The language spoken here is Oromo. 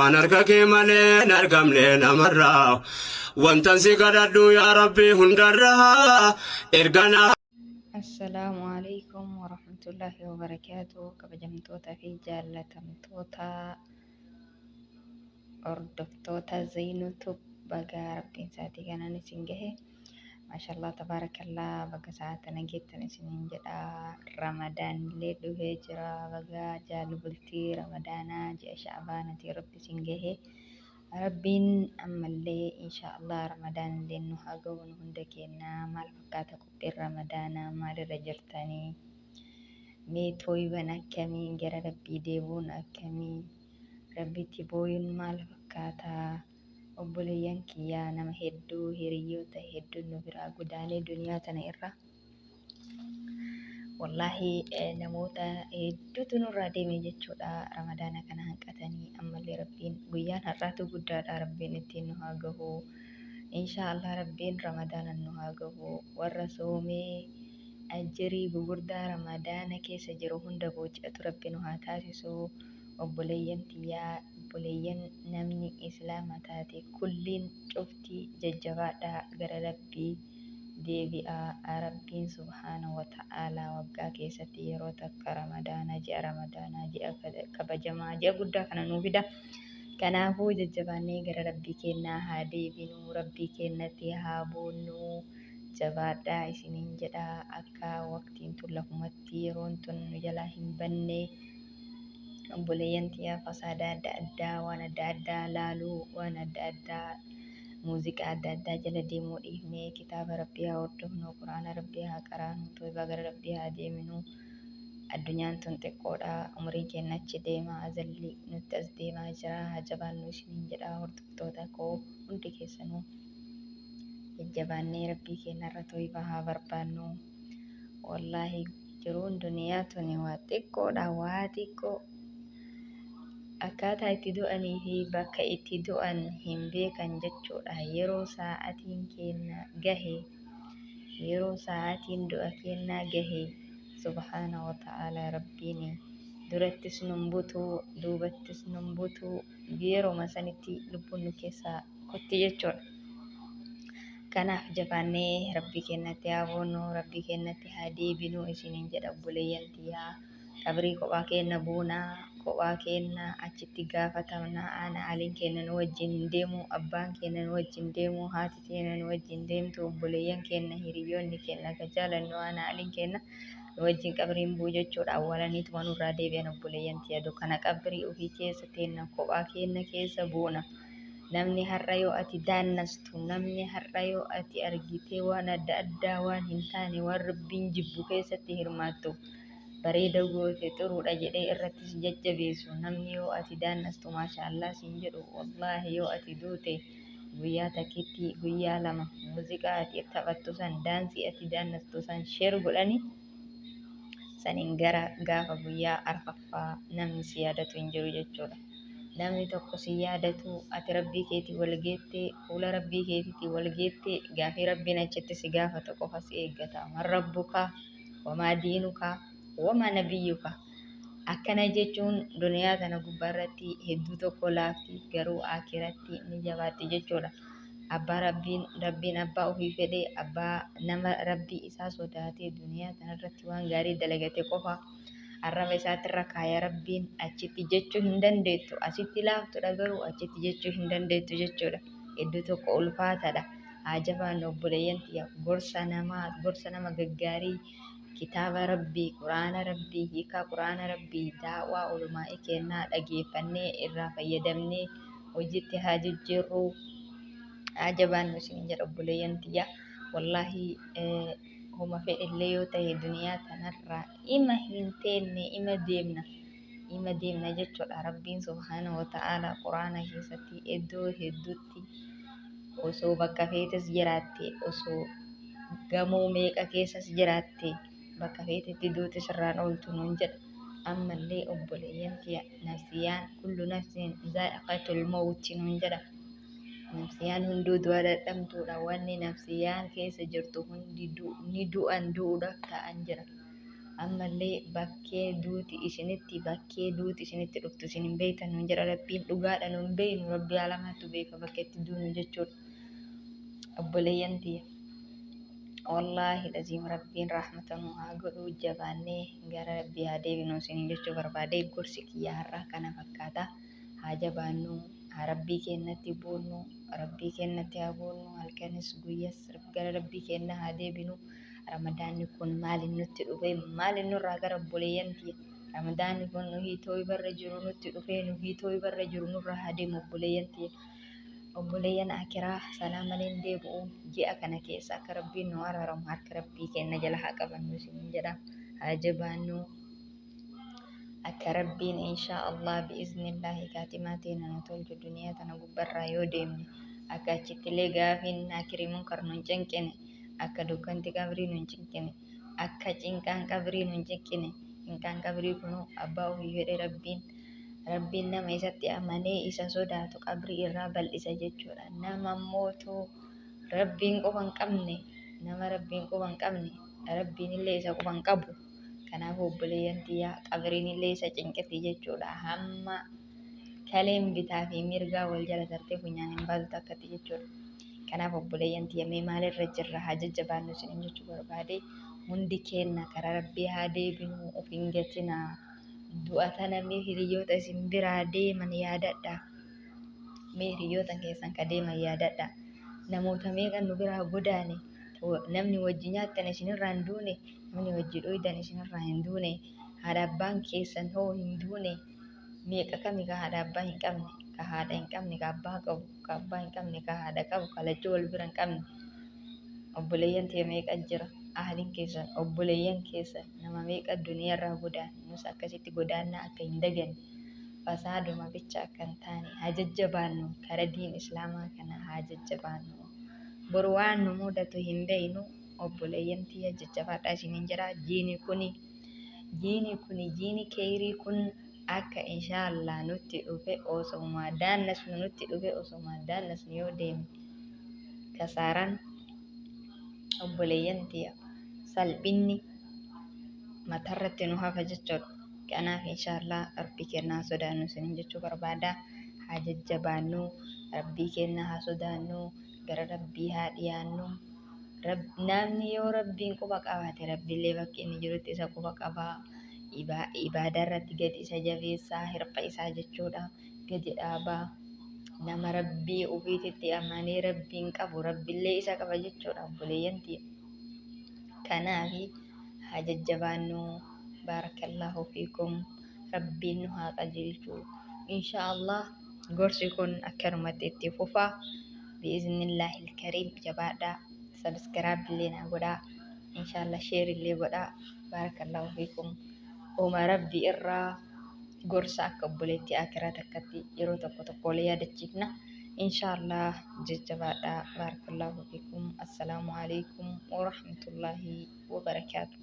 Waan harka kee malee hin argamne namarraa. Wantan si kadhadhu yaa Rabbi hundarraa. Erganaa. Assalaamu alaikum warahmatullaahi wabarakaatu. Kabajamtoota fi jaallatamtoota hordoftoota Zayinuu Tube, baga rabbiin sa'aatii kanaan isin gahe. Maashaallah, tabaarakallaa, baga sa'aa tana geettan isiniin jedha. Ramadaan illee dhufee jira. Baga jaalu bultii Ramadaanaa ji'a Sha'baanatii rabbi isin gahe. Rabbiin ammallee inshaallah Ramadaan illee nu haa gahu nu hunda keenya. Maal fakkaata qophiin Ramadaanaa? Maalirra jirtanii? Mee tooyban akkamii? Gara rabbii deebuun akkamii? Rabbitti booyuun maal fakkaata? Obboleeyyan kiyyaa, nama hedduu, hiriyyoota hedduun nu biraa godaanee duniyaa tana irra. Wallaahi namoota hedduutu nurraa deeme jechuudha. Ramadaana kana hanqatanii ammallee rabbiin guyyaan har'aatu guddaadha. Rabbiin ittiin nu haa gahu. Inshaa Allah rabbiin Ramadaana nu haa gahu. Warra soomee ajjirii gugurdaa Ramadaana keessa jiru hunda booji'atu rabbi nu haa taasisu. Obboleeyyan tiyyaa, obboleeyyan namni Islaama taate kulliin cufti, jajjabaadhaa, gara rabbii deebi'aa. Rabbiin subhaanahu wa ta'aalaa waggaa keessatti yeroo takka Ramadaana, ji'a Ramadaanaa, ji'a kabajamaa, ji'a guddaa kana nuu fida. Kanaafuu jajjabaannee gara rabbii keennaa haa deebinu, rabbii keennatti haa boonnu. Jabaadhaa isiniin jedha, akka waqtiin tun lafumatti yeroon tun nu jalaa hin banne. Obboleeyyan tiyyaa, fasaada adda addaa, waan adda addaa laaluu, waan adda addaa, muuziqaa adda addaa jala deemuu dhiifnee kitaaba rabbii haa hordofnu, quraana rabbii haa qaraanu, toybaa gara rabbii haa deeminu. Addunyaan tun xiqqoodha, umriin keenya achi deema, azalli nutti as deemaa jira. Haa jabaannu isiniin jedha. Hordoftoota koo hundi keessanuu, jajjabaannee rabbii keenyarra toybaa haa barbaannu. Wallaahi jiruun duniyaa tuni waa xiqqoodha, waa xiqqoo. Akkaataa itti du'anii fi bakka itti du'an hin beekan jechuudha. Yeroo sa'aatiin keenya gahe, yeroo sa'aatiin du'a keenyaa gahe, subhaana wa ta'ala, rabbiin durattis nun butu, duubattis nun butu, yeroma sanitti lubbuun nu keessaa kutti jechuudha. Kanaaf jabaannee rabbii keenyatti haa boonnu, rabbii keenyatti haa deebinu isiniin jedha obboleeyyan tiyyaa. Qabrii kophaa keenya buunaa, kophaa keenya achitti gaafatamna. Ana aliin keenya nu wajjin hin deemu, abbaan keenya nu wajjin deemu, haati keenya nu wajjin deemtu, obboleeyyan keenya, hiriyoonni keenya ka jaalannu, ana aliin keenya nu wajjin qabriin bu'u jechuudha. Awwaalaniituma nurraa deebi'an obboleeyyan tiyya. Dukkana qabrii ofii keessa teenna, kophaa keenya keessa buuna. Namni har'a yoo ati daannastu, namni har'a yoo ati argitee waan adda addaa, waan hin taane, waan rabbiin jibbu keessatti hirmaattu bareeda goote, xuruudha jedhee irratti si jajjabeessu, namni yoo ati daannastu maashaallah siin jedhu, wallaahi yoo ati duute guyyaa takkitti, guyyaa lama muuziqaa ati taphattu san, daansii ati daannastu san share godhani saniin gara gaafa guyyaa arfaffaa namni si yaadatu hin jiru jechuudha. Namni tokko si yaadatu, ati rabbii keetii wal geette, fuula rabbii keetiitii wal geette, gaafii rabbiin achitti si gaafatu qofa si eeggata. Man rabbuka, wamaa diinuka, wamaa nabiyyuka. Akkana jechuun duniyaa tana gubbaa irratti hedduu tokko laafti, garuu aakiratti ni jabaatti jechuudha. Abbaa rabbiin rabbiin abbaa ofii fedhe, abbaa nama rabbii isaa sodaatee duniyaa tana irratti waan gaarii dalagate qofa arraba isaatirra kaaya rabbiin. Achitti jechuu hin dandeettu. Asitti laaftudha, garuu achitti jechuu hin dandeettu jechuudha. Hedduu tokko ulfaataadha. Haa jabaannu obboleeyyan tiyya. Gorsa namaa, gorsa nama gaggaarii, kitaaba rabbii, quraana rabbii, hiikaa quraana rabbii, daawaa ulumaa'ii kennaa dhageeffannee irraa fayyadamnee hojiitti haa jijjiirru. Haa jabaannu isin jedha obboleeyyan tiyya. Wallaahi homa fedhellee yoo ta'e duniyaa tanarraa ima hin teenne, ima deemna, ima deemna jechuudha. Rabbiin subhaanahu wa ta'ala quraana keessatti iddoo hedduutti osoo bakka feetes jiraatte, osoo gamoo meeqa keessas jiraatte, bakka feetetti duuti sirraan ooltu nuun jedha. Ammallee obboleeyyan tiyya, nafsiyaan kullu nafsin zaa'iqatul mawti nuun jedha. Nafsiyaan hunduu du'a dhadhamtuudha. Wanni nafsiyaan keessa jirtu hundi ni du'an, du'uudhaaf ta'an jedha. Ammallee bakkee duuti isinitti bakkee duuti isinitti dhuftu isin hin beektan nuun jedha Rabbiin. Dhugaadha, nu hin beeknu, Rabbi alamaatu beeka bakka itti duunu jechuudha. Obboleeyyan tiyya, wallaahi laziim, Rabbiin rahmata nu haa godhu, jabaannee gara Rabbii haa deebinu isiniin jechuu barbaade. Gorsi kiyya har'aa kana fakkaata. Haa jabaannu, haa Rabbii keenyatti boonnu, Rabbii keenyatti haa boonnu, halkanis guyyas gara Rabbii keenyaa haa deebinu. Ramadaanni kun maaliin nutti dhufe? Maaliin nurraa gara? Obboleeyyan tiyya, Ramadaanni kun nuyi tooybarra jiru nutti dhufe, nuyi tooybarra jiru nurraa haa deemu. Obboleeyyan tiyya, obboleeyyan akiraa sanaa malee hin deebi'u. Ji'a kana keessa akka Rabbiin nu araaramu harka Rabbii keenya jala haa qabannu isiniin jedha. Haa jabaannu, akka Rabbiin inshaa Allah bi'iznillaahi kaatimaa teena nu tolchu. Duniyaa tana gubbarraa yoo deemne akka achittillee gaafiin nakirii munkar nu hin cinqine, akka dukkanti qabrii nu hin cinqine, akka cinqaan qabrii nu hin cinqine. Cinqaan qabrii kunuu abbaa ofii fedhe Rabbiin nama isatti amanee isa sodaatu qabrii irraa bal'isa jechuudha. Nama mootuu Rabbiin quba hin qabne, nama Rabbiin quba hin qabne, Rabbiin illee isa quba hin qabu. Kanaafuu obboleeyyan tiyyaa, qabriin illee isa cinqiti jechuudha. Hamma kaleen bitaa fi mirgaa wal jala tartee funyaan hin baatu takkatti jechuudha. Kanaaf obboleeyyan tiyya, mee maalirra jirra? Haa jajjabaannu isiniin jechuu barbaade. Hundi keenya karaa Rabbii haa deebinu, of hin gatinaa. Du'a tana mee hiriyoota isin biraa deeman yaadadha. Mee hiriyoota keessan ka deeman yaadadha. Namoota meeqan nu biraa godaane? Namni wajji nyaattan isinirraa hin duune, namni wajji dhuydan isinirraa hin duune, haadha abbaan keessan hoo hin duune. Meeqa kami ka haadha abbaa hin qabne, ka haadha hin qabne, ka abbaa qabu, ka abbaa hin qabne, ka haadha qabu, ka lachuu wal bira hin qabne. Obboleeyyan tiyya, meeqa jira? Ahliin keessan, obboleeyyan keessan, nama meeqa duniyaarraa godaane? Nus akkasitti godaannaa akka hin daganne, fasaaduma bicha akka hin taane, haa jajjabaannu. Kara diin islaamaa kana haa jajjabaannu. Boru waan nu mudatu hin beeynu. Obboleeyyan tiyya, jajjabaadhaa isiniin jedha. Jiini kuni jiini keeyrii kun akka inshaallah nutti dhufe osoma daannasnu, nutti dhufe osoma daannasnu yoo deeme, kasaaraan, obboleeyyan tiyya, salphinni matarratti nu hafa jechuudha. Kanaaf inshaallah Rabbii keenna haa sodaannu isiniin jechuu barbaada. Haa jajjabaannu, Rabbii keenna haa sodaannu, gara Rabbii haa dhiyaannu. Namni yoo Rabbiin quba qabaate, Rabbiillee bakki inni jirutti isa quba qabaa. Ibaadaa irratti gadi isa jabeessaa, hirpha isaa jechuudha. Gadi dhaabaa. Nama Rabbii ofiititti amanee Rabbiin qabu, Rabbiillee isa qaba jechuudha, obboleeyyan tiyya. Kanaafi haa jajjabaannu. Baarakallaahu fiikum. Rabbiin nu haa qajeelchu. Inshaa Allah gorsi kun akkanumatti itti fufa. Bi'iznillaahi kariim, jabaadhaa. Subscribe illee naa godhaa. Inshaa Allah share illee godhaa. Baarakallaahu fiikum. Uma Rabbi irraa gorsa akka obboleettii akiraa takkatti yeroo tokko tokko yaadachiifna. Inshaa Allah jajjabaadhaa. Baarakallaahu fiikum. Assalaamu alaikum warahmatullaahi wabarakaatu.